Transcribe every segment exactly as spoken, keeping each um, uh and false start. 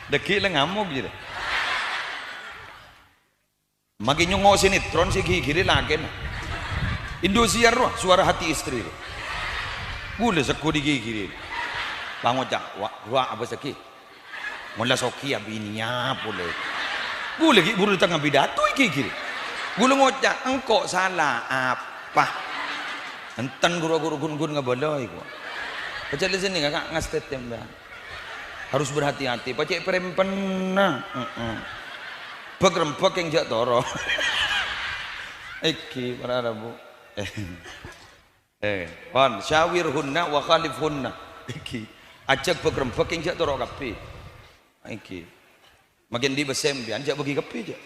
Dhâggi' la ngamok jârèya. Makkè nyongngo' sinetron sè èghighiri lakèna. Indosiar rowa, Suara Hati Istri rowa. Ghulâ segghut èghighiri. Pangoca', "Wa', wa' apa sè ghi'?" Mola soghi abinèya polè. Ghulâ ghi' buru tang abidato èghighiri. Ghulâ ngoca', "Engko' sala apa?" Enten ghuru-ghuru ghun-ghun ngabâlâi ko'. Pecèl di sini, Kakak, ngastet tembang. Harus berhati-hati, pacè' prèmpèna. Heeh. Bâk-rembâk kèng jhâ' toro'. Èghi, para rabu. Eh, pon, "Syawirhunna wa khalifhunna." Èghi. Ajhâk bâk-rembâk kèng jhâ' toro' kabbhi. Èghi. Makkè andi' pèssè sampèyan, jhâ' bâgi kabbhi, jhâ'.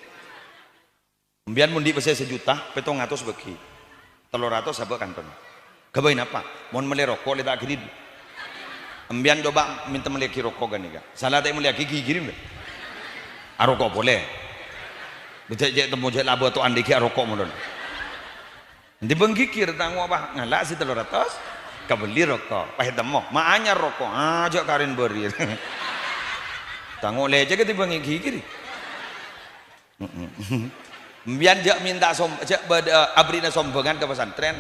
Sampèyan mon andi' pèssè sajuta, pèttong atos bâgi. Tello ratos abâ' kantona. Ghâbây napa? Mon mellè roko' lè ta' ghâri'. Sampèyan coba mènta mellèyaghi roko' ghânèka. Sala ta' mellèyaghi ghighiri, Mbak. Aroko' polè. Bâjâ cè' temmo jhâ' la abâto'an dhâggi' aroko' molon. Andi' bâng ghighir tango apa? Ngala' sè tello ratos. Kabelli roko'. Pas ètemmo. Ma' anyar roko'. Ah, jhâ' karèn bâri'. Tango lècèk ètèmbhâng ghighiri. Mm-mm. Sampèyan jhâ' mènta som-, jhâ' bâdâ, aberri'na sombhângan ka pesantren.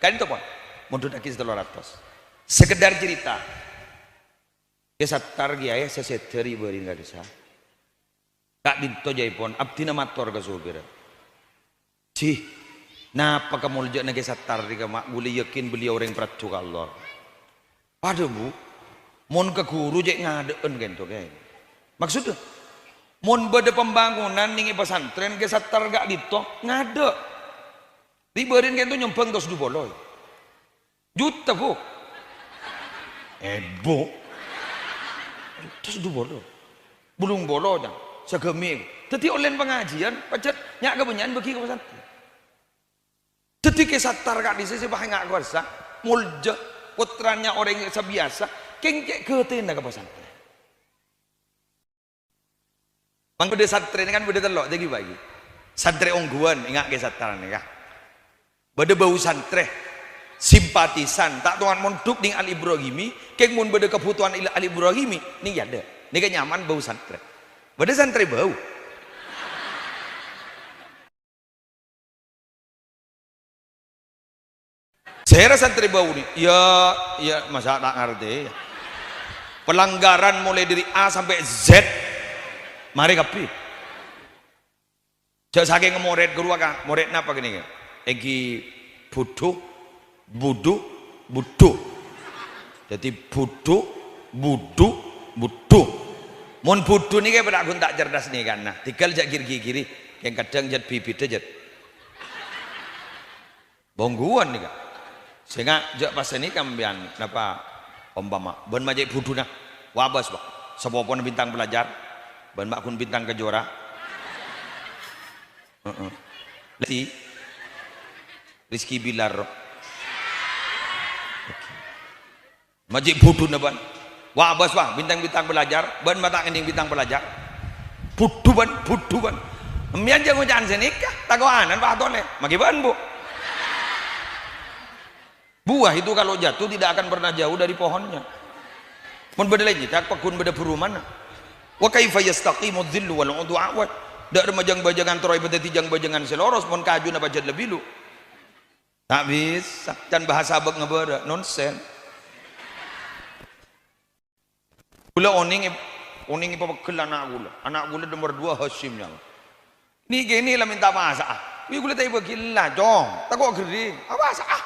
Ka'dinto pon. Mondhuttaghi sè tello ratos. Sekedar cerita. Kè Sattar kèyaè sè sèdhâ rè-bâri'na ka'dissa'. Ka'dinto jhâ'èpon, abdhina mator ka sopèrra. "Ji, napa kamoljâ'ânna Kè Sattar rèka, Ma'? Ghulâ yakin beliau orèng parajâ ka Allah." "Padâ, Bu. Mon ka ghuru cè' ngadâ'ân ka'dinto, Kè." "Maksoddhâ?" "Mon bâdâ pambangunan nèng è pesantren, Kè Sattar ka'dinto ngadâ'. Rè-bâri'na ka'dinto nyombhâng tos du polo." "Juta, Bu." "Èbu." "Tos du polo. Bâllung polo, Cang. Saghâmè'. Dhâddhi ollèna pangajiân, pajhât nya'-kabânnya'an bâgi ka pesantren." Dhâddhi Kè Sattar ka'dissa' sè paènga' kobâsa, moljâ, pottrana orèng sè biyasa, kèng cè' ghâtèna ka pesantren. Mangkana bâdâ santrè nèka kan bâdâ tello', dhâggi' bâgi. Santrè ongghuwân, enga' Kè Sattar nèka. Bâdâ bâu santrè, simpatisan, ta' toman mondhuk nèng Al-Ibrahimi, kèng mon bâdâ kabhutowan il-, Al-Ibrahimi, nèng è adâ'. Nèka nyaman bâu santrè. Bâdâ santrè bâu. Sèra santrè bâu nè? Iyâ, iyâ, masa ta' ngartè? Pelanggaran mulai dari A sampai Z. Marè kabbhi. Jhâ' sakèng morèd ghâruwa ka, morèd napa ghânèka? Èngghi budhu, budhu, budhu. Dhâddhi budhu, budhu, budhu. Mon budhu nèka padâ ghun ta' cerdas nèka, nah, tèghâl jhâ' gir-ghighiri. Kèng kadhâng jhât bibidhâ jhât. Bâ ongghuwân nèka. Sènga' jhâ' pas sanèka sampèyan, napa ompama bân ma' cè' budhuna, wa bâs, Pak. Sapopona Bintang Pelajar, bân ma' ghun Bintang Kejora. Heeh. Lesti. Rizky Bilar. Oke. Ma' cè' budhuna bân. Wa bâs, Pak, bintang-bintang pelajar, bân ma' ta' ngèdhing bintang pelajar. Budhu bân, budhu bân. Sampèyan jhâ' ngoca'an sanèka, tako'anan, Pak, tolè. Maghi bân, Bu. Buah itu kalau jatuh tidak akan pernah jauh dari pohonnya. Mon bâdâ lèncèr, ta' pagghun bâdâ bhurumanna. Wa kaifa yastaqimu dhillu wal 'udhu a'waj. Dâ' remma jâng-bâjângan terro èpadhâddhi jâng-bâjângan sè loros, mon kajuna pajhât la bilu. Ta' bisa. Can bahasa abâ' ngabârâ', nonsèns. Ghulâ onèng, onèng èpapeggel ana' ghulâ. Ana' ghulâ nomer dua Hasyim nyama. Nè' kènè' la mènta pasa'a. Bi' ghulâ ta' èbâghi la, Cong. Tako' ghering. Apa sa'a?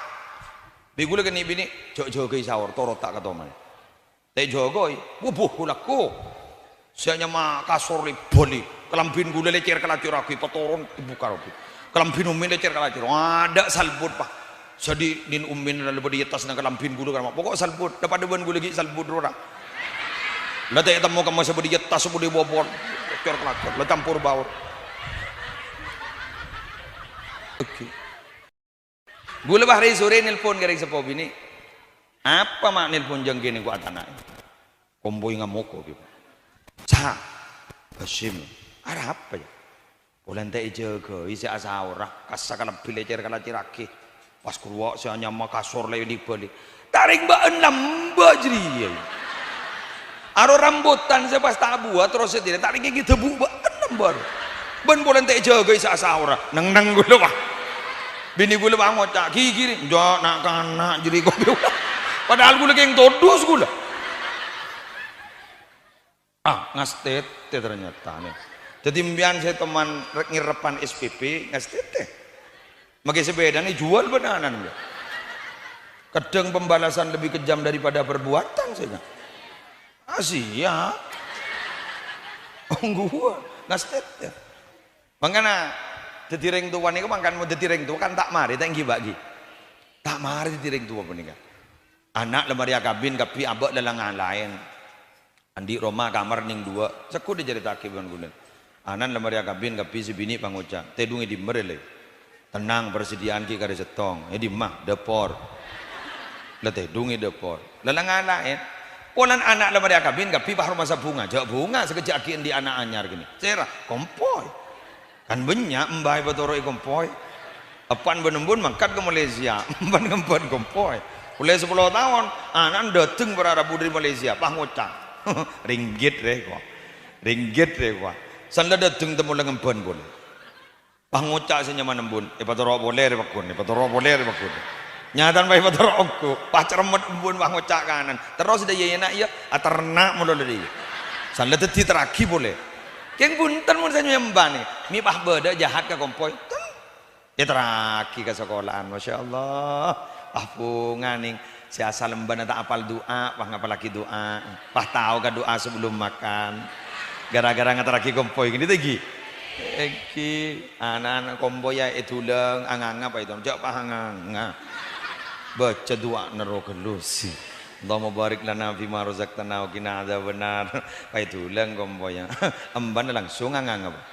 Bi' ghulâ kènè' binè', jhâ'-jhâghâi saor, torot ta' katomè. Ta' èjhâghâi, wubuh, ghulâ ko. Sè nyama kasor lè bâli. Kalambhina ghulâ lècèr-kalacèrraghi, patoron èbukka' robi. Kalambhina Ummi lècèr-kalacèr. Adâ' salbut, Pak. Sè dhi'-, dhin Ummi la bâdâ è attas nang kalambhina ghulâ, karma. Pokok salbut, la padâ bân ghulâ ghi' salbut rowa. La ta' ètemmo kemma sè bâdâ è attas, sè bâdâ è bobor. Lècèr-kalacèr, la campor baur. Oke. Ghulâ bâ' rè-sorè nelpon ka rèng seppo binè'. Apa ma' nelpon jâng kènè' ko' atana'è? Kompoy ngamoko, gitu. Sa, Hasyim, arapa, ya? Polana ta' èjhâghâi sè asaorra, kassa kalambhi lècèr-kalacèrraghi. Pas ghâruwa' sè anyama kasor lè bâli. Ta' rèng bâ'ân lambâ' jârèya. Aro rambutan sè pas ta' buwâ terros sè dhiri, ta' rèngkè ghi' dâbu' bâ'en nembâr. Bân polè ta' èjâgâi sa-, saora. Neng-neng ghulâ, wah. Binè ghulâ pas ngoca', "Ghi-, ghi-, enjâ' na'-kana' jârèya kopi." Padahal ghulâ kèng todus ghulâ. Ah, ngastètè ternyata nè. Dhâddhi empèyan sè toman rè-, ngèrèpan S P P, ngastètè. Makè sepèdana èjhuwâl bân ana'na. Kadhâng pembalasan lebih kejam daripada perbuatan, sèngghâ. Ah, siap. Ongghuwâ, ngastètè. Mangkana, dhâddhi rèng towa nèko mangkana mon dhâddhi rèng towa kan ta' marè, ta' ènggi, Pak, ghi? Ta' marè dhâddhi rèng towa panèka. Ana' la marè akabin kabbhi abâ' la-, la-, ngalaèn. Andi' roma kamar nèng duwâ'. Sèngko' ècarèta'aghi bân ghulâ. Ana'na la marè akabin kabbhi sè binè' pangoca', "Tèdung è dimma rè, Lè?" "Tenang, persediaan ghi' karè sèttong." "È dimma?" "Dâpor." La tèdung è dâpor. La-, la-, ngalaèn. Polana ana' la marè akabin kabbhi pas roma sabhunga. Jhâ' bhunga, sakejjhâ' aghi' andi' ana' anyar ghânèka. Sèra, kompoy. Kan bânnya' emba èpatoro'è kompoy. Eppa'na bân embu'na mangkat ka Malaysia. Emban ngembhân kompoy. Polè sapolo taon, ana'na dâteng para rabu dâri Malaysia, pas ngoca', "Ringgit rè, kowa. Ringgit rè, kowa." San la dâteng temmo la ngembhân polè. Pas ngoca' sè nyamana embu'na, "Èpatoro' polè rè, pagghun, èpatoro' polè rè, pagghun." Nyatana pas èpatoro' ongghu, pas cerremmet embu'na pas ngoca' ka ana'na. Terros dâ' iyâ, iyâ, na', iyâ, aterna' malolo dâ' iyâ. San la dhâddhi terraghi polè. Kèng bhunten mon sè nyembhân, mè' pas bâdâ jahat ka kompoy. Ten- Èterraghi ka sakola'an, Masya Allah. Wah, bhunga nèng sè asal embana ta' apal du'a, wah, ngapallaghi du'a. Wah, tao ka du'a sebelum makan. Gara-gara ngaterraghi kompoy, gini ta' ghi? Ènggi, ana'-ana' kompoy ya èdulâng, anganga apa itu? Jhâ' pas anganga. Baca du'a nero ghâllu sih. Allahumma barik lana fima razaqtana wa qina adzabannar. Pas èdulâng kompoyya. Embana langsung anganga, Pak.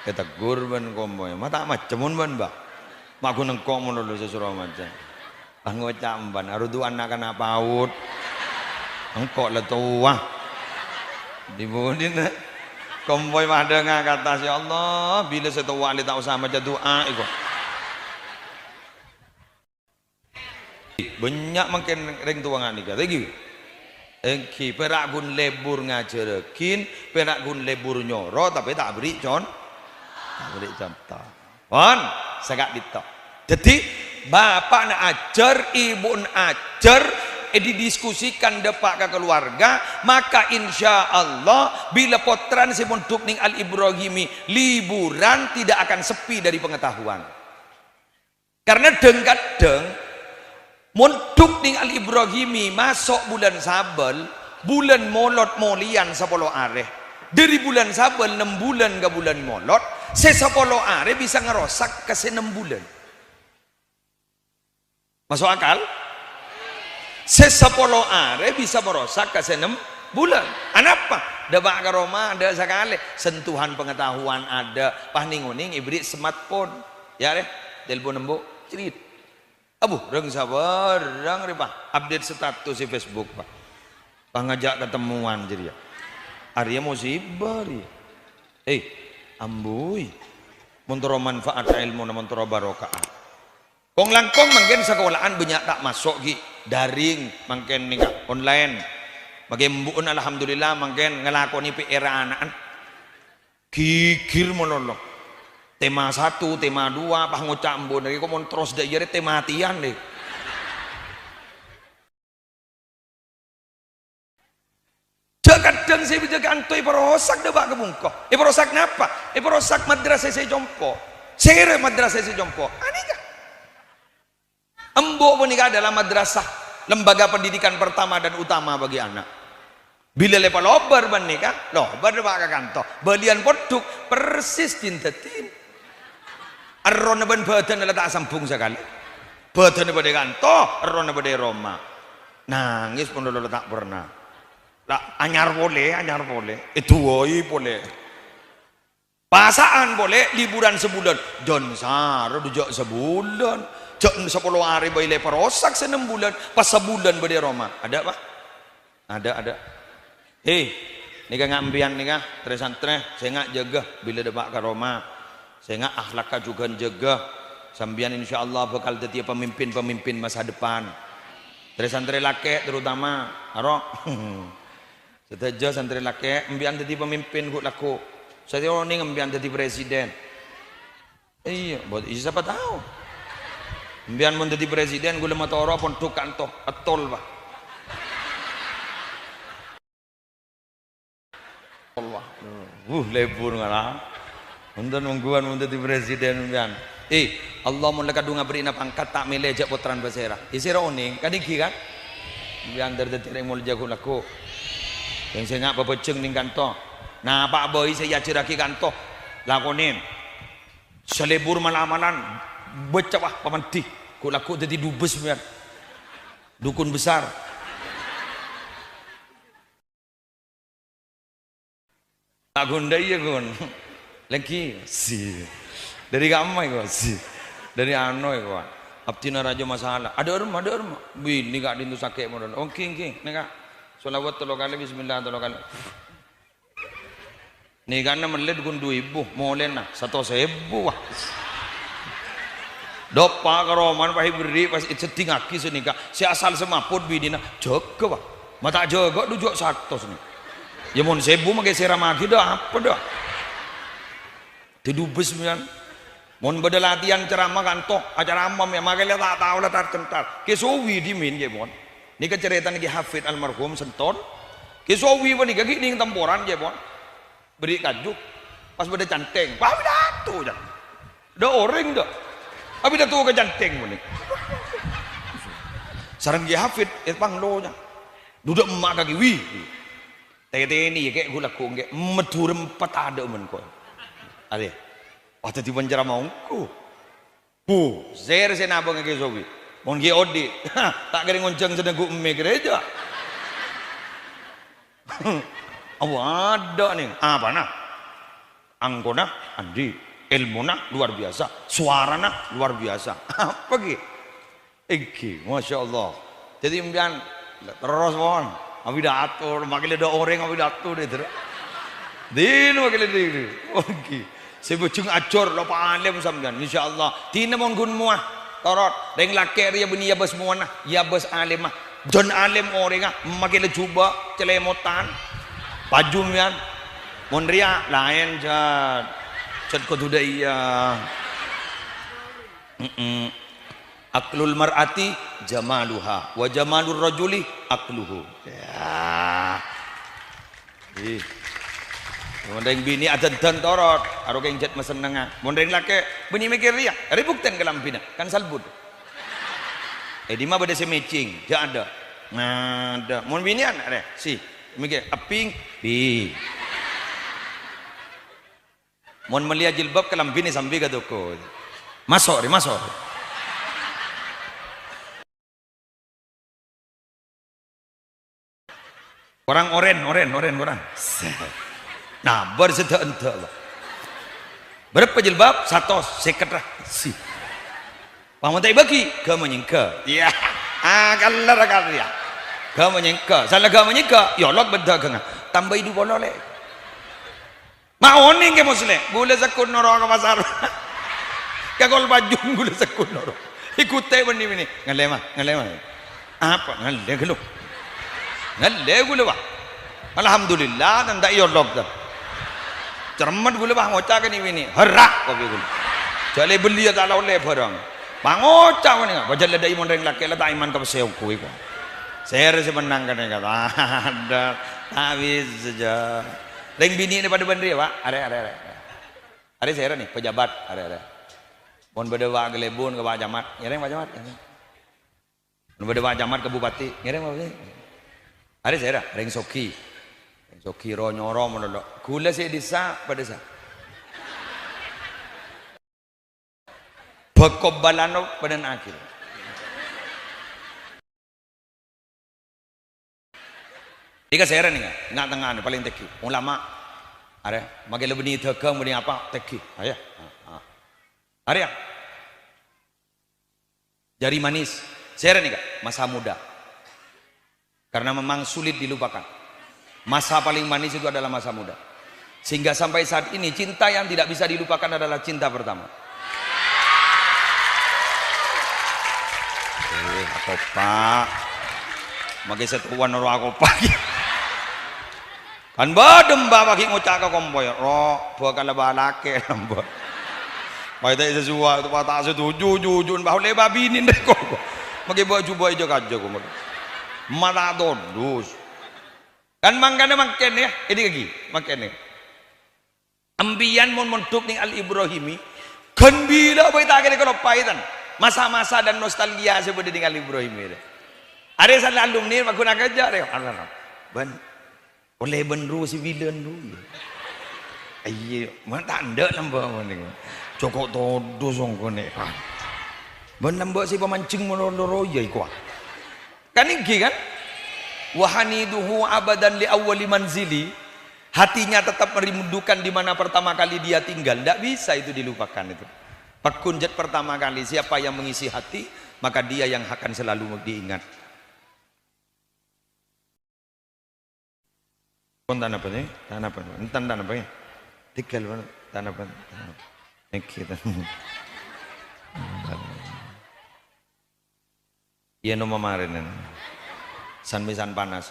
Ètegur bân kompoyya. Ma' ta' macem mon bân, Bah. Ma' ghun engko' malolo sè soro maca. Pas ngoca' embana, "Arodu ana' kana' paut. Engko' la towa." Di-budina. Kompoy padâ ngakata, "Ya Allah, bilâ sè towa lè ta' osa maca du'a, iko." Bânnya' mangkèn rèng towa nga' nèka, ta' ènggi? Ènggi, pèra' ghun lebur ngajhârraghi, pèra' ghun lebur nyoro, tapè ta' aberri' con-, ta' aberri' conto. Pon, saka'dinto. Dhâddhi, bapa'na ajhâr, ibu'na ajhâr, è didiskusikan dâpa' ka kaluwarga, maka insyaallah, bilâ pottrana sè mondhuk nèng Al-Ibrahimi liburan, tidak akan sepi dari pengetahuan. Karna dhâng-kadhâng mondhuk nèng Al-Ibrahimi maso' bulân Sabâl, bulân Molod molèyan sapolo arè. Dâri bulân Sabâl nem bulân ka bulân Molod, sè sapolo arè bisa ngarosak ka sè nem bulân. Maso' akal? Sè sapolo arè bisa marosak ka sè nem bulân. Anapa? Dâpa' ka roma adâ' sakalè. Sentuhan pengetahuan adâ'. Pas nèng-onèng èberri' smartphone. Ya, rè. Telpon embu'. Crit. Abu, rèng sabârâng rè, Pak. Update status è Facebook, Pak. Pas ngajhâk ketemuan jârèya. Arèya musibah, rè. Eh, ambuy. Mon terro manfaat ilmuna, mon terro barokah. Kong-langkong mangkèn sakola'an bânnya' ta' maso' ghi' daring, mangkèn nèka online. Mangkèn embu'na alhamdulillah mangkèn ngalakonè P R ana'na. Ghighir malolo. Tema satu, tema dua, pas ngoca' embu'na rèko mon terros dâ' iyâ rè tè matèyan rè. Jhâ' kadhâng sè bâjâ kanto èparosak dâpa' ka bungko. Èparosak napa? Èparosak madrasah sè compo'. Sèrè madrasah sè compo'. Anèka. Embu' panèka adalah madrasah, lembaga pendidikan pertama dan utama bagi anak. Bilâ lè palobâr bân nèka, lobâr dâpa' ka kanto. Bâliyân pondhuk persis din-dâddin. Errohna bân bhâdhânna la ta' sambung sakalè. Bhâdhânna bâdâ è kanto, errohna bâdâ è roma. Nangès pon la ta' pernah. La anyar polè, anyar polè. Èduwâi polè. Pasa'an polè liburan sabulân. Jân sara dhu jhâ' sabulân. Jhâ' sapolo arè bhâi lè parosak sè nem bulân. Pas sabulân bâdâ è roma. Adâ', Pak? Adâ', adâ'. He, nèka nga' empèyan nèka, trè-santrè, sènga' jâgâ bilâ dâpa' ka roma. Sènga' akhlakka jhughân jâgâ. Sampèyan insyaallah bhâkal dhâddhiyâ pamimpin-pamimpin masa depan. Trè-santrè lakè' terutama, aro. Sadhâjâ santrè lakè', empèyan dhâddhi pamimpin ghu' lagghu'. Sè onèng empèyan dhâddhi presiden. Iyâ, bâ-, iyâ, sapa tao? Empèyan mon dhâddhi presiden, ghulâ matoro' pondhuk kanto, ètol, Pak. Allah. Wuh, lebur ngala. Wonten mongguwan mon dhâddhi presiden empèyan. Eh, Allah mon la kadhung aberri'na pangkat, ta' mèlè jhâ' pottrana pasèra. Iyâ, sèra onèng, kan ènggi, kan? Empèyan dhâr dhâddhi orèng molja ghu' lagghu'. Sèng sènga' pabhâjâng nèng kanto. Napa bhâi sè èajhârraghi kanto? Lakonè. Salebur mal-amalan, bâca, wah, pamandi. Ghu' lagghu' dhâddhi dubes, mèyan. Dukun besar. Tak gonda iya, Gun. Lagi, si. Dari ka'emma iku, si. Dari ano iku, Pak. Abdhina rajâ masalah. Adâ' remma, adâ' remma. Binè ka'dinto sakè' model. Oke, oke. Nèka. Sholawat tello kalè, bismillah tello kalè. Nèkana mellè dukun du èbu, molèna satos èbu, wah. Dâpa' ka romana pas èberri', pas èseddingngaghi sanèka. Sè asal semaput binèna, jâgâ, wah. Ma' ta' jâgâ du jhâ' satos nè. Yâ mon sèbu makè sèra maghi dâ', apa dâ'? Didubes mèyan. Mon bâdâ latihan ceramah kanto, acara ammam yâ, makè la ta' tao la tar-cèntar. Kè Sowi dhimèn, yâ, mon. Nèka carètana Kè Hafid almarhum Senton. Kè Sowi panèka ghi' nèng temporan, yâ, mon. Berri' kaju. Pas bâdâ cantèng. Wah, pidato, jâ. Dâ' orèng, dâ'. Apidato ka cantèng, mon. Sareng Kè Hafid, è panglo, jâ. Duduk emma' kaki, wi. Tètènè, yâ, kè ghu' lagghu' engkè. Madhurem patadâ' mon, ko. Arè. Wah, dhâddhi penceramah ongghu. Bu, sèra sè nabângnga Kè Sowi. Mon ghi' odi', ta' kèra ngonjhâng sè nèngghu' emmè kerja. Awadâ' nè, apana? Angkona andi', èlmona luar biasa, sowarana luar biasa. Apa ghi? Èngghi, masya Allah. Dhâddhi, empèyan terros, pon. Apidato, makè la dâ' orèng apidato, dâ' terro. Dino makè la dino. Èngghi. Sè bhâjheng ajhâr, la palèm sampèyan, insya Allah. Dina mon ghun mowa, torot. Rèng lakè' rèya bânnè yabâs mowana, yabâs alèmma. Dân alèm orèngnga, makè la jhubâ', calèmotan. Paju, empèyan. Mon rèya, laèn, jhât. Jhât kodhu dâ' iyâ. Mm-mm. "Aqlul mar'ati jamaluha, wa jamalur rajuli aqluhu." Ya. Ih. Mon rèng binè' adhândhân torot, aro kèng jhât masennengnga. Mon rèng lakè', bânnè mèkkèr rèya, arè buktèn kalambhina, kan salbut. È dimma bâdâ sè matching, jhâ' adâ'. Nah, adâ'. Mon binèyan, arè, si, mèkkèr, pink, pink. Mon mellèya jilbab, kalambhina sambi ka toko. Maso', rè, maso'. Korang orèn, orèn, orèn, korang. Nah, bâr sè dâ'-endâ', Pak. Bârâmpa jilbab? Satos sèket ra. Si. Pamon ta' èbâghi, ghâmanyèngghâ. Iyâ. Ah, kallèr karya. Ghâmanyèngghâ. Sala ghâmanyèngghâ, yolok bân dâgângnga. Tambâi du polo, lè'. Ma' onèng Kè Musleh, ghulâ sèkko' noro' ka pasar. Ka kol pajung ghulâ sèkko' noro'. Èghutè' bânnè binè. Ngallè, Ma', ngallè, Ma'. Apa? Ngallè ghâllu. Ngallè ghulâ, Pak. Alhamdulillah, ta' èyolok, ta'. Cermet ghulâ, Pak, ngoca' ka nè-binè. Herrak, kopi ghulâ. Jhâ' lè-belliyâ ta' la ollè bhârâng. Pangoca' panèka, bâjâ la dâi mon rèng lakè' la ta' èman ka pèssè ongghu iku. Sèra sè mennang kènè' kata. Adâ', ta' bisa jâ. Rèng binè' nè padâ bân rèya, Pak. Arè, arè, arè. Arè sèra nè, pejabat. Arè, arè. Mon bâdâ Pak Galebun ka Pak Camat. Ngèrèng Pak Camat. Mon bâdâ Pak Camat ka Bupati. Ngèrèng Pak Bupati. Arè sèra, rèng soghi. Rèng soghi ro-nyoro malolo. Ghulâ sè è dhisa, padâ sa. Bâko bâlâna padâna akhir. Nèka sèra nèka, nga'-tengnga'an palèng tèngghi. Ulama. Arè, makè la bânnè dâgâng, bânnè apa, tèngghi. Ayo. Ah, ah. Arè ya. Jari manis. Sèra nèka, masa muda. Karena memang sulit dilupakan. Masa paling manis itu adalah masa muda. Sehingga sampai saat ini cinta yang tidak bisa dilupakan adalah cinta pertama. Eh, akopa'. Makè sè towa noro' akopa'. Kan bâdâ mbah paghi' ngoca' ka kompoy, "Ro, bhâkal abâ' lakè', mbah." Pas ta' sasuwa, pas ta' setuju, jujun, mbah ollè abâ' binè rèko. Makè bâ' jubâ' èjâ-kajâ, ko, mata todus. Kan mangkana mangkèn, yâ, èdingngaghi, mangkèn. Empèyan mon mondhuk neng Al-Ibrahimi, ghân bilâ bhâi ta' kèra kaloppaè, tan. Masa-masa dan nostalgia sè bâdâ neng Al-Ibrahimi, rè. Arè sala alumni, paggun akajâ', rè. Bân, ollè bân ro sè bilân, ro, yâ. Iyâ, man ta' endâ' lambâ' mon nèko. Coko' todus songko nè. Bân lambâ' sè pamanjheng mon loro, yâ, iko, ah. Kan ènggi, kan? "Wa haniduhu abadan li awwali manzili." Hatinya tetap merindukan di mana pertama kali dia tinggal. Ndak bisa itu dilupakan itu. Paggun jhât pertama kali, siapa yang mengisi hati, maka dia yang akan selalu diingat. Pon ta' napa, eh? Ta' napa, enten ta' napa, eh? Tinggal, pon. Ta' napa, ta' napa. Thank you, ta'. Iyâ, no, mamarèn. San-mèsan panas.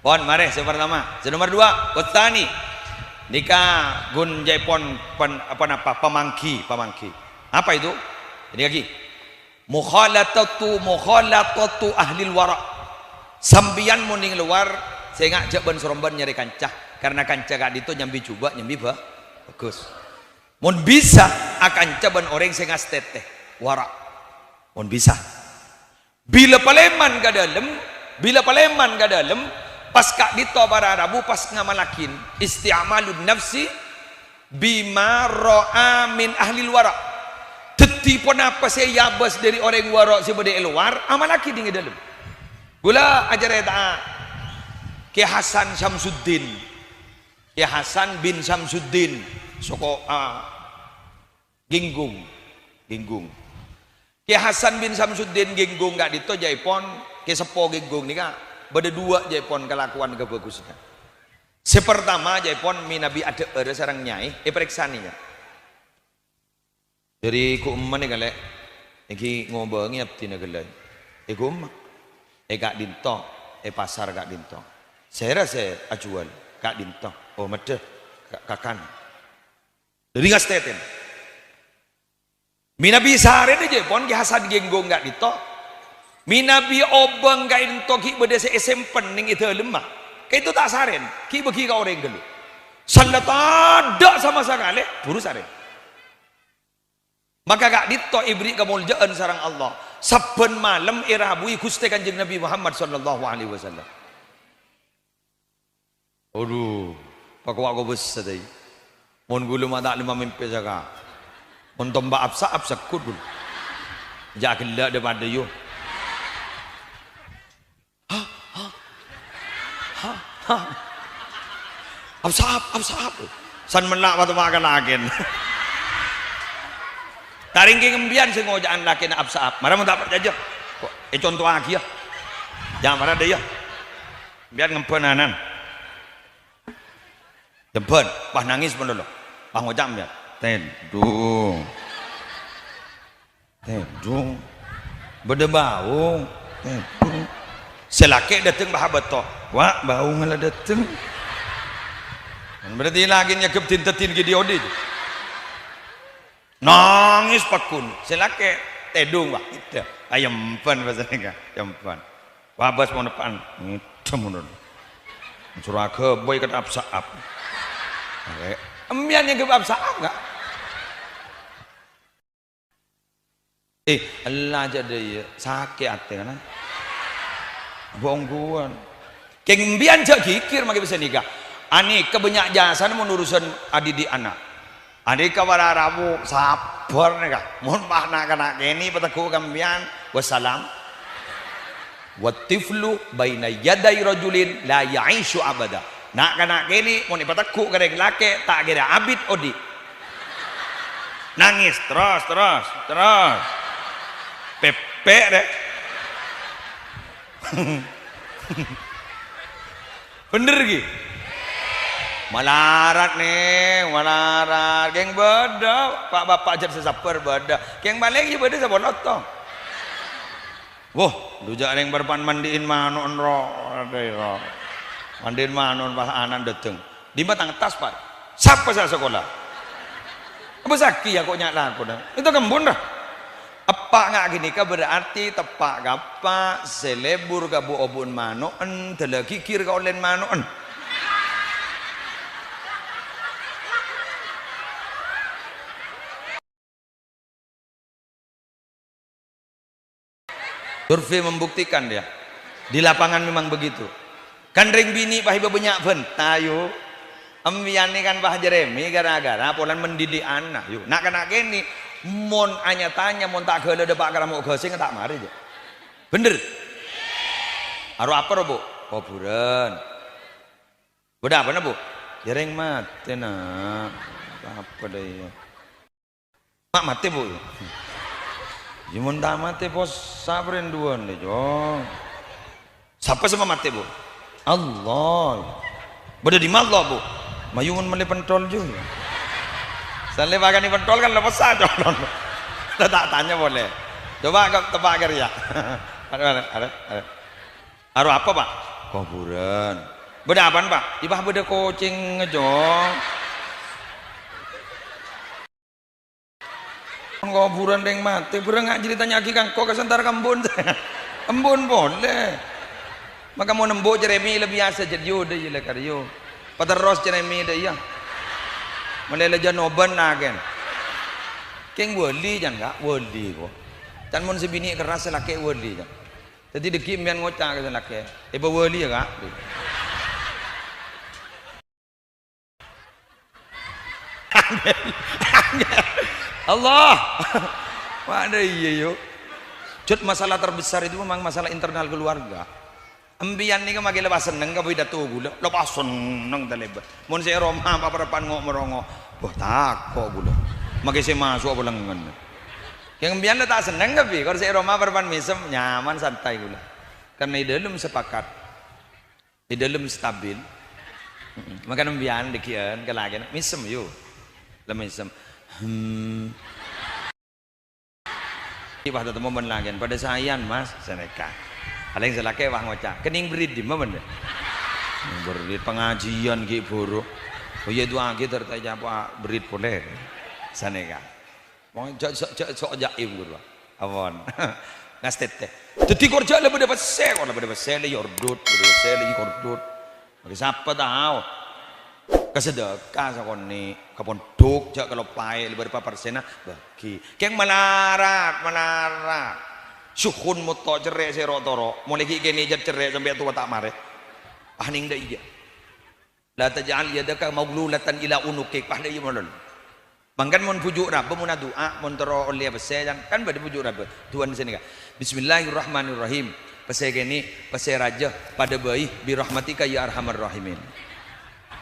Pon, marè, sè pertama. Sè nomor dua, utsani. Nèka ghun jhâ' pon, pon, apa napa? Pamangghi, pamangghi. Apa itu? Ini lagi. Mukhalatatu, mukhalatatu ahlil wara'. Sampèyan mon neng lowar, sènga' jhâ' bân-sarombân nyarè kanca, karena kanca ka'dinto nyambi jhubâ', nyambi bhâ-, bhâghus. Mon bisa, akanca bân orèng sè ngastètè, wara'. Mon bisa. Bilâ palèman ka dâlem, bilâ palèman ka dâlem, pas ka'dinto para rabu pas ngamallaghi isti'malun nafsi, bima ra'a min ahlil wara'. Dhâddhi ponapa sè èabâs dhâri orèng wara' sè bâdâ è lowar, amallaghi neng è dâlem. Ghulâ acarèta'a Kè Hasan Samsuddin. Kè Hasan bin Samsuddin, soko, ah, Genggung. Genggung. Kè Hasan bin Samsuddin Genggung ka'dinto jhâ' èpon, Kè Seppo Genggung nèka bâdâ duwâ' jhâ' èpon kalakowan kabhâghusânna. Sè partama jhâ' èpon mènabi adhâ'ârâ sareng nyaè, èparèksanè, yâ. Dhâri ghu' emma nèka, Lè', èngghi ngobângè abdhina ghellâ'. È ghu' emma. È ka'dinto, è pasar ka'dinto. Sèra sè ajhuwâl? Ka'dinto. Oh, mèddhâ. Ka-, kakan. Dhâri ngastètèn. Mènabi sarèna jhâ' èpon Kè Hasan Genggung ka'dinto. Mènabi obâng ka'dinto ghi' bâdâ sè èsempen neng è dâlemma. Ka'dinto ta' sarèn, ghi' bâgi ka orèng ghâllu. Sala tadâ' sama sakalè, buru sarèn. Maka ka'dinto èberri' kamoljâ'ân sareng Allah. Sabbhân malem èrabui Ghustè Kanjeng Nabi Muhammad sallallahu alaihi wasallam. Adhu, pakowa' kobâsa, dâi. Mon ghulâ ma' ta' lem mamèmpè saka. Mon tomba' apsa', apsa' ghut, ghulâ. Jhâ' ghellâ' dâ-padâ, yu. Ha, ha. Ha, ha. Apsa', apsa'. San mella' patomma' ka lakèn. Tarèngkè ngembiyân sè ngoca'an lakèna apsa'. Mara mon ta' parcajâ. Ko' ècontowaghi, yâ. Jhâ' mara dâ, yâ. Mbiyân ngembhân anan. Ngembhân, pas nangès mon lolo. Pas ngoca' mbiyân. Tèdung. Tèdung. Bâdâ bâung. Tèdung. Sè lakè' dâteng pas abâto. "Wa', bâungnga la dâteng." Kan berarti lakèna nyagep din-tèdin ghi' dhi-odhi. Nangès paggun. Sè lakè' tèdung, wah, ghidâ. Ayembhân bâsana, Ka'. Ayembhân. Wabâs mon eppa'an. Ngèdhâm ngono. Soro aghâbây ka apsa'. Arè'. Empèyan nyagep apsa', Ka'? Eh, ella jhâ' dâ' iyâ. Sakè' atè, kana? Bongguwan. Kèng empèyan jhâ' ghighir makè bâsa nèka. Anèka bânnya' jhâsana mon urusan adidik ana'. Anèka para rabu, sabbhâr nèka. Mon pas na'-kana' kènè' pategghu' ka empèyan, wassalam. "Wat-tiflu baina yaday rajulin la ya'isyu abada." Na'-kana' kènè' mon èpategghu' ka rèng lakè', ta' kèra abit odi'. Nangès, terros, terros, terros. Pèpè', rè. Bhender, ghi? Malarat, nè, malarat. Kèng bâdâ, pa'-bapa' jhât sè sabbhâr bâdâ. Kèng palèng iyâ bâdâ sè poloto. Wah, dhu jhâ' rèng bârâmpan mandi'in mano'en ro-, ro-, mandi'in mano'en pas ana' dâteng. Dimma tang attas, Pak? Sapa sè asakola? Apa sakè' ya kok nya' lakona? Itu kembun, ra? Eppa' nga' ghânèka berarti teppa' ka eppa' sè lebur ka bu-obu'en mano'en, dâlâ ghighir ka ollèn mano'en. Survei membuktikan, ya. Di lapangan memang begitu. Kan rèng binè' pas èbâ bânnya' bânta, yu. Embiyan nè kan pas jeremè gara-gara polana mendidikanna, yu. Na'-kana' kènè', mon anya-tanya, mon ta' ghâlâ dâpa' ka ramo' ghâsèngnga ta' marè, jâ. Bhender? Aro apa, ro, Bu? Kobhurân. Bâdâ apana, Bu? Ya, rèng matè, na'. Apa dâ' iyâ? Ma' matè, Bu. Ya, mon ta' matè, pos saparèndhuwân, lè, Cong. Sapa sè ma' matè, Bu? Allah. Bâdâ dimma Allah, Bu? Mayu mon mellè pentol, ju. Salè pakanè pentol kan lepessa, Cong. Ta', ta' tanya polè. Coba ka, teppa' ka rèya. Aro, aro, aro, aro. Aro apa, Pak? Kobhurân. Bâdâ apana, Pak? Iyâ, Pak, bâdâ kocèngnga, Cong. Kobhurân rèng matè, bhârâng nga' jârèya tanya'aghi ka engko' ka sè entar ka embun. Embun polè. Maka mon embu' cerèmè' la biyasa jâ' yu dâ' iyâ la karyo. Paterros cerèmè' dâ' iyâ. Malè la jânoban nagen. Kèng wali, can, Ka'? Wali, kok. Can mon sè binè' kerras, sè lakè' wali, can. Dâddhi dâggi' empèyan ngoca' ka sè lakè', "Èpawali, ya, Ka'." Allah. Mana iya, yo. Jhât, masalah terbesar itu memang masalah internal keluarga. Empèyan nèka makè la pas senneng ka pidato ghulâ, la pas senneng talèbât. Mon sè è roma pa-, parappa'na ngo'-morongo', "Wah, tako' ghulâ. Makè sè maso' apa lengngen." Kèng empèyan la ta' senneng kabbhi, kor sè è roma parappa'na mèsem, nyaman, santai ghulâ. Karena è dâlem sepakat. È dâlem stabil. Mm-mm. Mangkana empèyan dâggi'ân ka lakèna, mèsem, yu. La mèsem. Hmm. Pas tatemmo bân lakèna, "Padâ saèyan, Mas," sanèka. Palèng sè lakè' pas ngoca', "Kennèng bârit dimma, bân?" "Bârit pangajiân ghi' bhuru." "Oh iyâ, du'aaghi dâr ta' ècapa' bârit polè." Sanèka. Mon jhâ', jhâ', jhâ', so' jhâ' èburu. Ampon. Ngastètè. Dâddhi kor jhâ' la bâdâ pèssè, kor la bâdâ pèssè la èyordut, bâdâ pèssè la èkordut. Mangkè sapa tao? Ka sadâka sakonè', ka pondhuk, jhâ' kaloppaè, la bârâmpa persenna, bâghi. Kèng malarat, malarat. Suhun moto' cerrè' sè ro'-toro', molaè ghi' kènè' jhât cerrè' sampè' towa ta' marè. Ah, nèng dâ' iyâ. "La taj'al yadaka maghlulatan ila unuqik." Pas dâ' iyâ malolo. Mangkana mon bhuju' rabâ mon adu'a, mon terro ollè pèssè, can, kan bâdâ bhuju' rabâ. Du'ana sanèka, "Bismillahirrahmanirrahim. Pèssè kènè', pèssè rajâ, padâ bhâi bi rahmatika ya arhamar rahimin."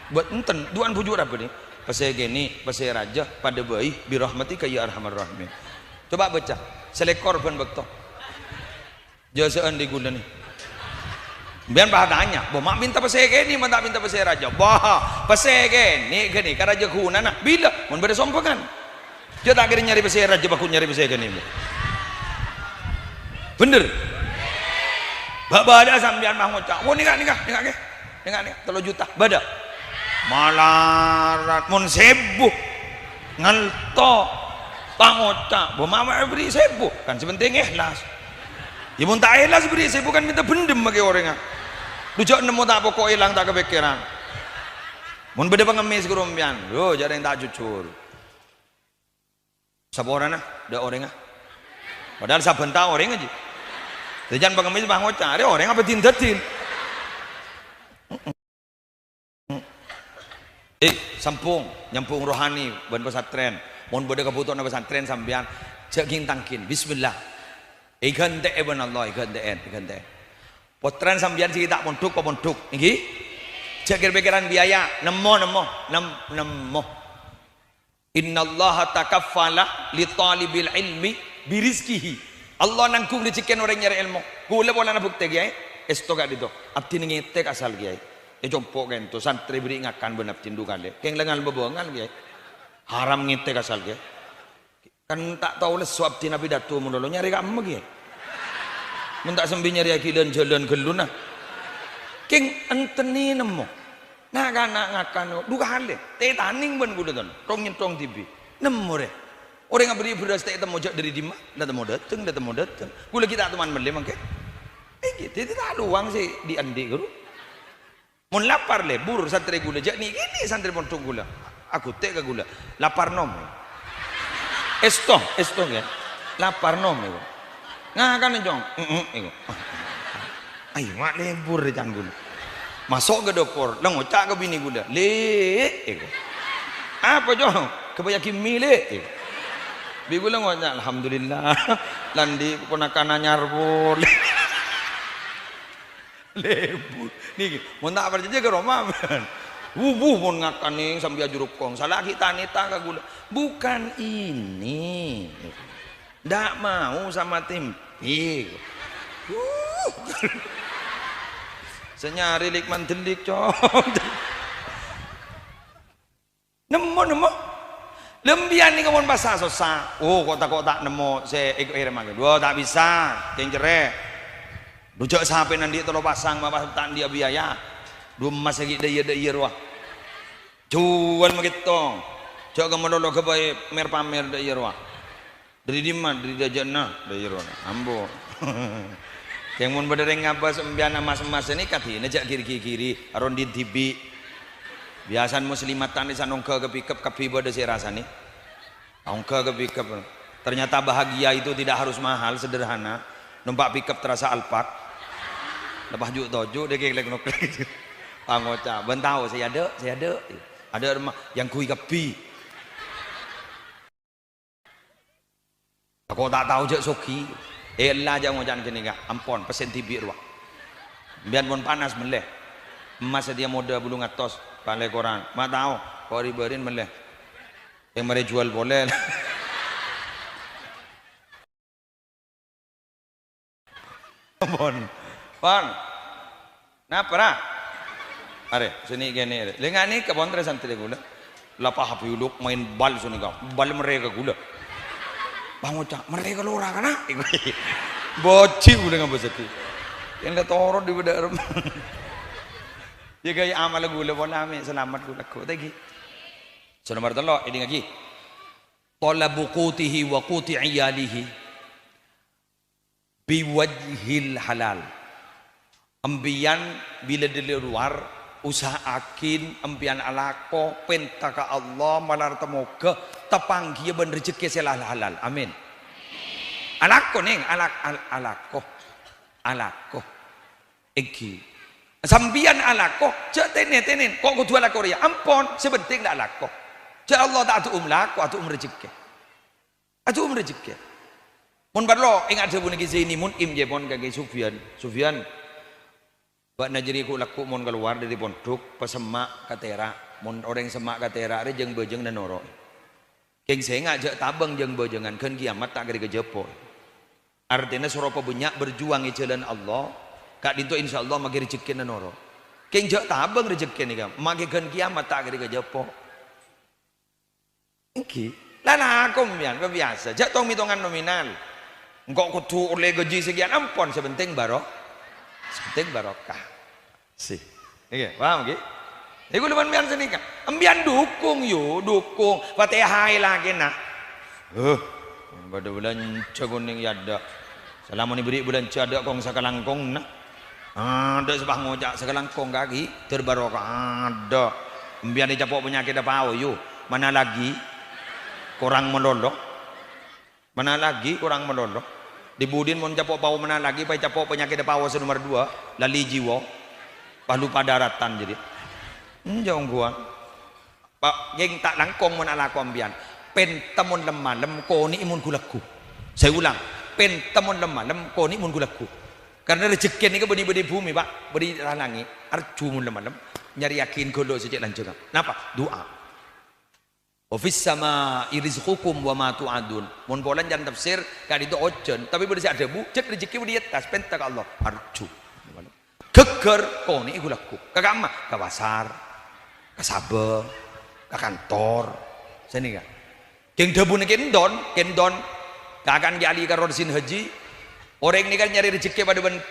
Bâ-, enten, du'ana bhuju' rabâ nè. "Pèssè kènè', pèssè rajâ, padâ bhâi bi rahmatika ya arhamar rahimin." Coba bâca, salèkor bân bâkto. Jhâ' sè andi' ghulâ nè. Sampèyan pas atanya, "Bâ, ma' mènta pèssè kènè', ma' ta' mènta pèssè rajâ?" "Bâ, pèssè kènè' ghânèka rajâ ghunana." "Bilâ?" "Mon bâdâ sombhângan." "Jhâ' ta' kèra nyarè pèssè rajâ, bâghu nyarè pèssè kènè'." Bhender? Bâ-, bâdâ sampèyan mah ngoca', "Wah, nèka, nèka, nèka, kè. Nèka, nèka, tello juta." Bâdâ? Malarat, mon sèbu. Ngalto. Pangoca', "Bâ, ma' bâri' sèbu." Kan sè pentèng èhlas. Iyâ, mon ta' èhlas bâri' sèbu kan mènta bhendhem makè orèngnga. Dhu jhâ' nemmo ta' poko' èlang ta' kapèkkèran. Mon bâdâ pangemmès ghâruwa sampèyan, yo, jhâ' rèng ta' jujur. Saporana, dâ' orèngnga. Padahal sabbhân taon orèng ajiyâ. Dhâddhi can pangemmès pas ngoca', "Arè orèng apa din-dâddin?" Eh, sambhung, nyambhung rohani bân pesantren. Mon bâdâ kabhutowanna pesantren sampèyan, jhâ' ghin-tangghin. Bismillah. Èghântè'è bân Allah, èghântè'è, èghântè'è. Pottrana sampèyan sè ta' mondhuk, papondhuk, ènggi? Jhâ' kèr-pèkkèran biaya, nemmo, nemmo, nem-, nemmo. "Innallaha takaffala li talibil ilmi birizqihi." Allah nanggung rejekkèna orèng nyarè èlmo. Kaulâ polana bhuktè, Kèyaè. Èsto ka'dinto. Abdhina ngètèk asal, Kèyaè. È compo' ka'dinto, santrè bâri' ngakan bân abdhina du kalè. Kèng la ngalma bângal, Kèyaè. Haram ngètèk asal, Kèyaè. Kan ta' tao lesso abdhina pidato malolo, nyarè ka'emma, Kèyaè. Mon ta' sambi nyarèyaghi lan-jalan ghâllu, na. Kèng enten nemmo. Na'-kana' ngakan du kalè. Tè tanèng bân kaulâ, ton. Tong-nyèntong dhibi'. Nemmo, rè. Orèng aberri' bherrâs ta' ètemmo jhâ' dâri dimma. La temmo dâteng, la temmo dâteng. Kaulâ ghi' ta' toman mellè mangkèn. Èngghi, dhâddhi ta' lowang sè dhi'-andhi', ghuru. Mon lapar, lebur santrè kaulâ, jhâ' nè'-kènè' santrè pondhuk kaulâ. Aghutè' ka kaulâ. Lapar nom. Èsto, èsto, ya. Lapar nom, ya. Ngakan, Cong. Heeh, ya. Ayo, ma' lebur, can kaulâ. Maso' ka dâpor, la ngoca' ka binè kaulâ. "Lè'," ya. "Apa, Cong?" "Ghâbâyyâghi mi, Lè'," ya. Bi' kaulâ ngoca', "Alhamdulillah. La andi' ponakan anyar polè." Lebur. Nèka, mon ta' parcajâ ka roma, bân. Wuh, wuh, mon ngakan nèng sambi ajurukong. Sala ghi' tanèta ka kaulâ. Bukan ini. Ndak mau sama tempe. Wuh. Sè nyarè lèk mandellik, Cong. Nemmo, nemmo. Lembiyân nèko mon pas sossa. Oh, kok ta', kok ta' nemmo sè èko-, èrèmaghi. Wah, ta' bisa. Kèng cerrè. Dhu jhâ' sapè andi' tello pasang, ma' pas ta' andi' biaya. Dhu emmas ghi' dhâ' iyâ, dhâ' iyâ rowa. Juwâl ma' ghittong. Jhâ' ka malolo ghâbây mer-pamer dhâ' iyâ rowa. Dâri dimma? Dâri dâjâna. Dâ' iyâ rowa. Ambo. Kèng mon bâdâ rèng ngabâs empèyan emmas-emmas nèka, dina jhâ' giri-giri, aron dhi-dhibi'. Biyasana muslimat ta' nèsan ongghâ ka pickup kabbhi bâdâ sè rasanè. Ongghâ ka pickup. Ternyata bahagia itu tidak harus mahal, sederhana. Nompa' pickup terasa Alphard. Lepas ju'-toju' dhâ' kèlèk-noklèk. Pangoca', "Bân tao, sè adâ', sè adâ'." Adâ' remma, yang ghuwi kabbhi. Kok ta' tao jhâ' soghi. Ella jhâ' ngoca' ghânèka, ampon, pèssè dhibi' rowa. Empèyan mon panas mellè. Emmas satèya modâ bâllung atos, palèng korang. Ma' tao, kok ri-bârin mellè. Sè marè juwâl polè. Pon. Pon. Napa, ra? Arè, sè nè'-kènè', arè. Lè, nga' nèka, pon, trè santrè kaulâ. La pas abuluk maèn bal sè nèka. Bal merrè ka kaulâ. Pangoca', "Merrè ka lora, kana'?" Bâji' kaulâ ngabâsaghi. Yèn la toro' dhi bâdâ rem. Yâ, ghâbây amal kaulâ, pon, amè' salamet kaulâ, ghu, ta' ghi. Sè nomer tello', èdingngaghi. Talabu qutihi wa quti iyalihi biwajhil halal. Empèyan bilâ dâri lowar, usaha'aghi empèyan alako, pènta ka Allah, malar tamoghâ tapangghiyâ bân rejhekkè sè la-, halal. Amin. Alako, nèng, alak-, al-, alako. Alako. Èngghi. Sampèyan alako, jhâ' tènè-tènè, kok kodhu alako rèya. Ampon, sè pentèng la alako. Jhâ' Allah ta' adu'um lako, adu'um rejhekkè. Adu'um rejhekkè. Mon parlo, ènga' dhâbuna Kè Zaini Mun'im, jhâ' pon ka Kè Sufyan. "Sufyan, bâ'na jârèya ghu'-lagghu' mon kalowar dâri pondhuk, pasemma' ka tèra'. Mon orèng semma' ka tèra' rè jâng-bâjâng nanoro'. Kèng sènga' jhâ' tabâng jâng-bâjângan, ghân kiyamat ta' kèra kajhâpo'." Artèna soro pabânnya' berjuang è jhâlân Allah, ka'dinto insyaallah makè rejhekkèna noro'. Kèng jhâ' tabâng rejhekkè nèka, makè ghân kiyamat ta' kèra kajhâpo'. Èngghi, la lakom, yan, biyasa. Jhâ' tong-metongan nominal. Engko' kodhu ollè gajhi sakèyan, ampon, sè pentèng baro-, sè pentèng barokah. Sih. Ngghi, paham ngghi? Nèko lèman mèyan sanèka. Empèyan dukung, yo, dukung. Fatihah è lakèna. Huh, bâdâ bâlânjhâ konèng è adâ'. Salamon èbèrri' bâlânjhâ adâ' kong sakalangkong, na. Adâ' sè pas ngoca' sakalangkong kaghi, ter barokah adâ'. Empèyan ècapo' panyakèt apa, yo? Mana lagi? Korang malolo. Mana lagi korang malolo. Dhi-budhina mon capo' pao mana lagi, pas capo' panyakèt pao sè nomer dua, lali jiwa. Pas lupa daratan jârèya. Enjâ' ongghuwân. Pa-, ghi' ta' langkong mon alako empèyan. Pènta mon lem-malem, konè'è mon ghu-lagghu. Saya ulang, pènta mon lem-malem, konè'è mon ghu-lagghu. Karna rejhekkè nèka bânnè-bânnè bhumè, Pak, bânnè langngè'. Arjhu mon lem-malem, nyarèyaghin ghâllu sè cè' lanjhângnga. Napa? Du'a. "Wa fis sama'i rizqukum wa ma tu'adun." Mon polana can tafsir, ka'dinto ojhân, tapè bâdâ sè adhâbu, "Jhât rejhekkè bâdâ è attas, pènta ka Allah." Arjhu. Ghâgghâr, konè'è ghu-lagghu. Ka kamma? Ka pasar, ka sabâ, ka kantor. Sanèka. Kèng dhâbuna Kè Endon, Kè Endon, kakan Kè Ali Karor Sin Haji, Orèng nèka nyarè rejhekkè padâ bân,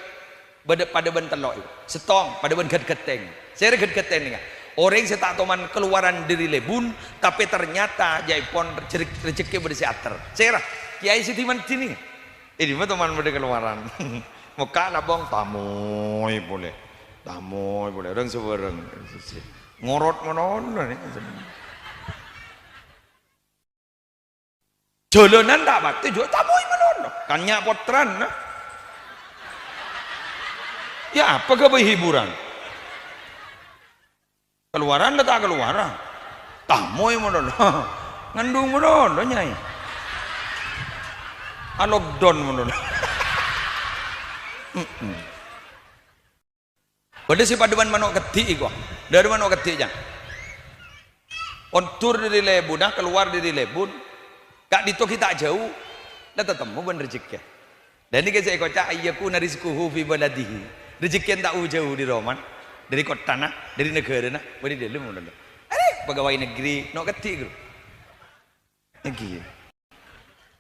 padâ, padâ bân tello' èko. Sèttong, padâ bân ghât-ghâttèng. Sèra ghât-ghâttèng nèka. Orèng sè ta' toman kalowaran dâri lèbun, tapè ternyata jâèpon jer-, rejhekkè bâdâ sè ater. Sèra, Kèyaè Siti Mandin nèka. È dimma toman bâdâ kalowaran. Mokka' labong, tamoy polè. Tamoy polè. Orèng sabârâng. Ngorot manono nèka. Jhâlânan ta' patè, jhâ' tamoy manono. Kan nya' pottrana. Iyâ, apa ghâbây hiburan? Kalowaran la ta' kalowaran? Tamoy manono. Ngandung manono, Nyaè. A-lockdown manono. Mm-mm. Bâdâ sè padâ bân mano' keddhi' èko. Dâri mano' keddhi', Cang. Ondur dâri lèbunna, kalowar dâri lèbun. Ka'dinto ghi' ta' jâu. La tatemmo bân rejhekkè. Dâ' nèka sè èkoca', "Ayyakuna rizquhu fi baladihi." Rejhekkèna ta' u-jâu dâri romana, dâri kottana, dâri naghârâna, bâdâ è dâlem, mon. Arè, pegawai negeri, no' keddhi', Guru. Èngghi.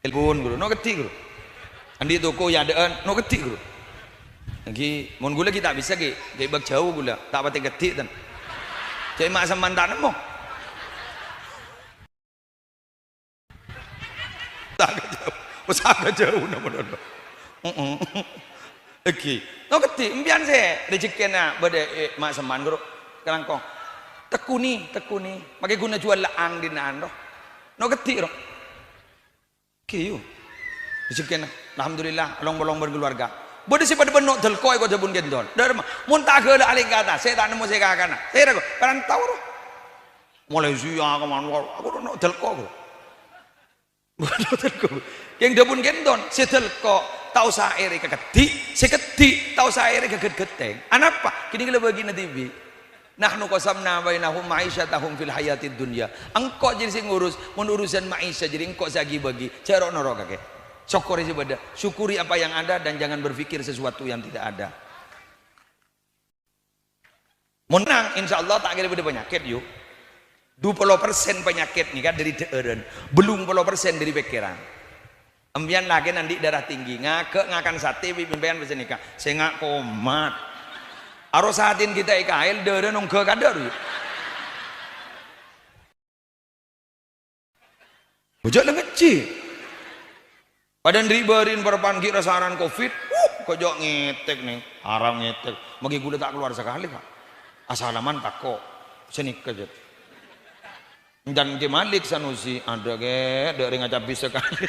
Telepon, Guru. No' keddhi', Guru. Andi' toko è adâ'ân, no' keddhi', Guru. Èngghi, mon ghulâ ghi' ta' bisa, ghi', ghi' bâk jâu ghulâ, ta' patè keddhi', ten. Cè' ma' semman ta' nemmo. Usaha jâu. Usaha jâu, nemmo, nemmo. Heeh. Èngghi. No' keddhi', empèyan sè rejhekkèna bâdâ è ma' semman, Guru. Kalangkong. Tekuni, tekuni. Makè ghun ajhuwâl la'ang dina'an, roh. No' keddhi', roh. Èngghi, yu. Rejhekkèna. Alhamdulillah, long-polong bân kalowarga. Bâdâ sè padâ bân no' dâlko' è kodâ bun gendon. Dârma, mon ta' ghellâ' alèng ka attas, sè ta' nemmo sè kakana. Sèra, Guru. Perantau, roh. Malaysia, ka mano, aku no' dâlko', Guru. Kèng dhâbuna gendon, sè dâlko' ta' osa èrè ka keddhi', sè keddhi' ta' osa èrè ka ghât-ghâttèng. Anapa? Kènè' la bâgina dhibi'. "Nahnu qasamna bainahum ma'isyatahum fil hayatid dunya." Engko' jârèya sè ngurus, mon urusan ma'isyah jârèya engko' sè aghi-bâghi, jhâ' ro'-noro' kakè. Sokkorè sè bâdâ, syukuri apa yang ada dan jangan berpikir sesuatu yang tidak ada. Mon nang, insyaallah ta' kèra bâdâ panyakèt, yu. Du polo persen panyakèt nèka dâri dhâ'ârân, bâllung polo persen dâri pèkkèran. Empèyan lakèna andi' darah tinggi, ngaghâ' ngakan satè bi' empèyan pèssè nèka, sènga' komat. Aro satèna ghi' ta' èkaèl, dârâna ongghâ kadâ', yu. Bhâjâ' la ngejjhi. Padâ ri'-bâri'na parappa'na ghi' ra-saran covid, uh, kok jhâ' ngètèk, nèng. Haram ngètèk. Maghi ghulâ ta' kalowar sakalè, Pak. Asalaman tako'. Sanèka, jhâ'. Jhân Kè Malik Sanusi, adâ', Kè, dâ' rèng acabis sakalè.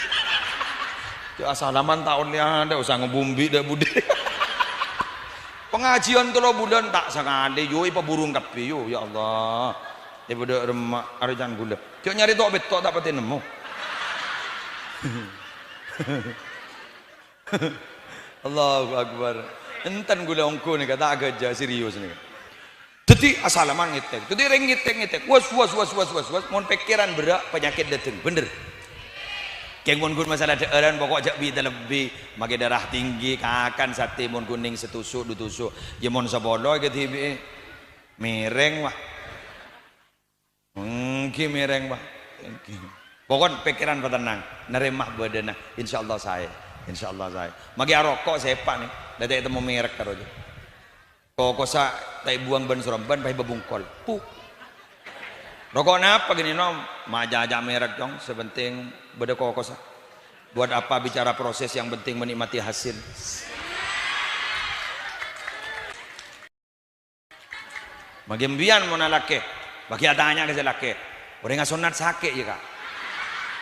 Jhâ' asalaman ta' ollè adâ', osa ngabumbi dâ' budhi. Pangajiyân tello bulân ta' sakalè, yu, èpaburung kabbhi, yu, ya Allah. Èpadâ' remma, arè can ghulâ. Jhâ' nyarè to'-petto' ta' patè nemmo. Allahu Akbar. Enten ghulâ ongghu nèka, ta' ghâjâ, serius nèka. Dhâddhi asalaman ngètèk. Dhâddhi rèng ngètèk-ngètèk. Was, was, was, was, was, was. Mon pèkkèran berrâ', panyakèt dâteng. Bhender. Kèng mon ghun masalah dhâ'ârân, pokok jhâ' bi' talebbi. Makè darah tinggi, kakan satè mon ghun nèng satusu', du tusu'. Yâ mon sapolo kadhibi'è. Mèrèng, wah. Èngghi mèrèng, Pak. Èngghi. Pokon pèkkèran patennang, narèma bâdâna. Insyaallah saè. Insyaallah saè. Maghi aroko' sèpa' nè. Dâ' ta' ètemmo mèrek karo jâ. Kokosa ta' èbuwâng bân soromban, pas èbabungkol. Pu. Roko' napa ghi, Nom? Ma' jhâ' mèrek, Cong. Sè penting bâdâ kokosa. Buat apa bicara proses, yang penting menikmati hasil. Maghi empèyan mon alakè, maghi atanya ka sè lakè. Orèng asonnat sakè', yâ, Ka'.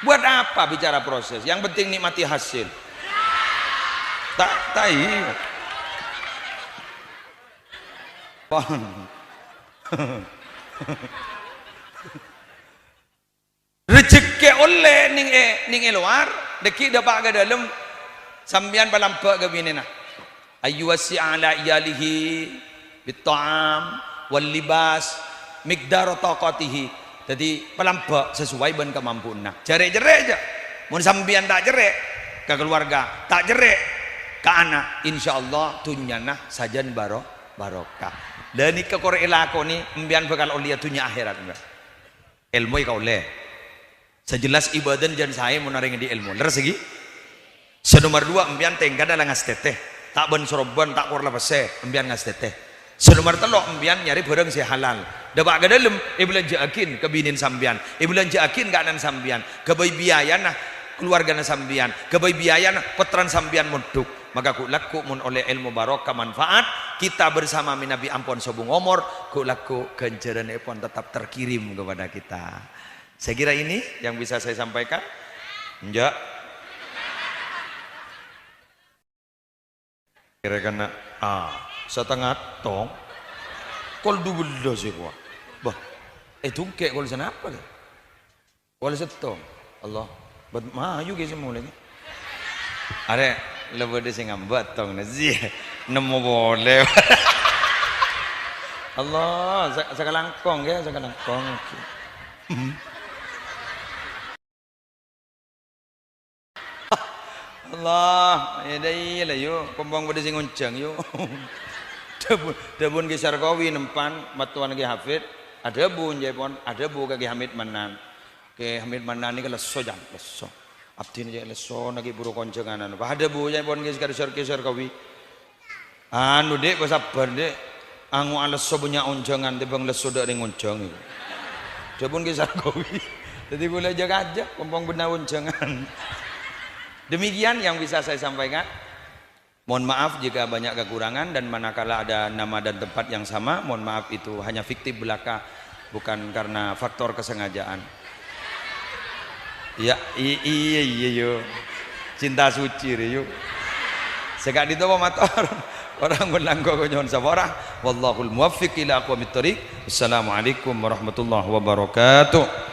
Buat apa bicara proses? Yang penting nikmati hasil. Ta', ta' iyâ. Pon. Rejhekkè ollè nèng è, nèng è lowar, dâgghi' dâpa' ka dâlem, sampèyan palambâ' ka binèna. Ayyuwassi'a 'ala iyalihi bit tha'am wal libas miqdara thaqatihi. Dhâddhi, palambâ' sasowai bân kamampuanna. Jhâ' rè'-cerrè' jâ. Mon sampèyan ta' cerrè' ka kalowarga, ta' cerrè' ka ana', insyaallah dhunnyana sajân baro-, barokah. La nèka kor èlakonè, empèyan bhâkal ollèya dhunnya akhèrat, Mbak. Èlmo èkaollè. Sè jelas ibâdâna jân saè mon orèng andi' èlmo. Lerres ghi? Sè nomer duwâ', empèyan tèngkana la ngastètè. Ta' bân-sorobbân, ta' kor la pèssè, empèyan ngastètè. Sè nomer tello', empèyan nyarè bhârâng sè halal. Dâpa' ka dâlem, èbâlânjhâ'aghin ka binèna sampèyan, èbâlânjhâ'aghin ka ana'na sampèyan, ghâbây biayana kalowarghâna sampèyan, ghâbây biayana pottrana sampèyan monḍhuk. Maka ghu'-lagghu' mon ollè èlmo barokah manfaat, kita bersama mènabi ampon sobung omor, ghu'-lagghu' ghânjhârânèpon tetap terkirim kepada kita. Saya kira ini yang bisa saya sampaikan. Enjâ'. Kèra-kèra, ah, satengnga tong. Kol dubellâs sè kowa. Bâh, è, dungkè' kol sanapa, lè? Kol sèttong. Allah. Bât mayu ghi' sè molè, ghi'. Arè, la bâḍâ sè ngambâ' tong, nè, sè nemmo polè. Allah, sa-, sakalangkong, ghi, sakalangkong. Allah, ya dai la, yu, pompong bâḍâ sè ngonjhâng, yu. Dhâbu-, dhâbuna Kè Sarkawi nempan, mattowana Kè Hafid, adhâbu, enjâ' pon, adhâbu ka Kè Hamid Mannan. Kè Hamid Mannan nèka lesso, jhân, lesso. Abdhina jhâ' lesso, nèka buru konjhângan, anu. Pas adhâbu, enjâ' pon Kè Sar-, Kè Sarkawi. Anu, Dik, pas sabbhâr, Dik. Ango'na lesso bânnya' onjhângan, tèmbhâng lesso ḍâ' rèng onjhâng, iku. Dhâbuna Kè Sarkawi. Dhâddhi, kaulâ jhâ' kajâ, pompong bâḍâ onjhângan. Demikian yang bisa saya sampaikan. Mohon maaf jika banyak kekurangan dan manakala ada nama dan tempat yang sama, mohon maaf itu hanya fiktif belaka, bukan karena faktor kesengajaan. Ya, i-, iyâ, iyâ, yu. Cinta suci rè, yu. Sè ka'ḍinto apa mator? Ora, mon langkong nyo'on sapora. Wallahul muwaffiq ila aqwamit thoriq. Wassalamualaikum warahmatullahi wabarakatuh.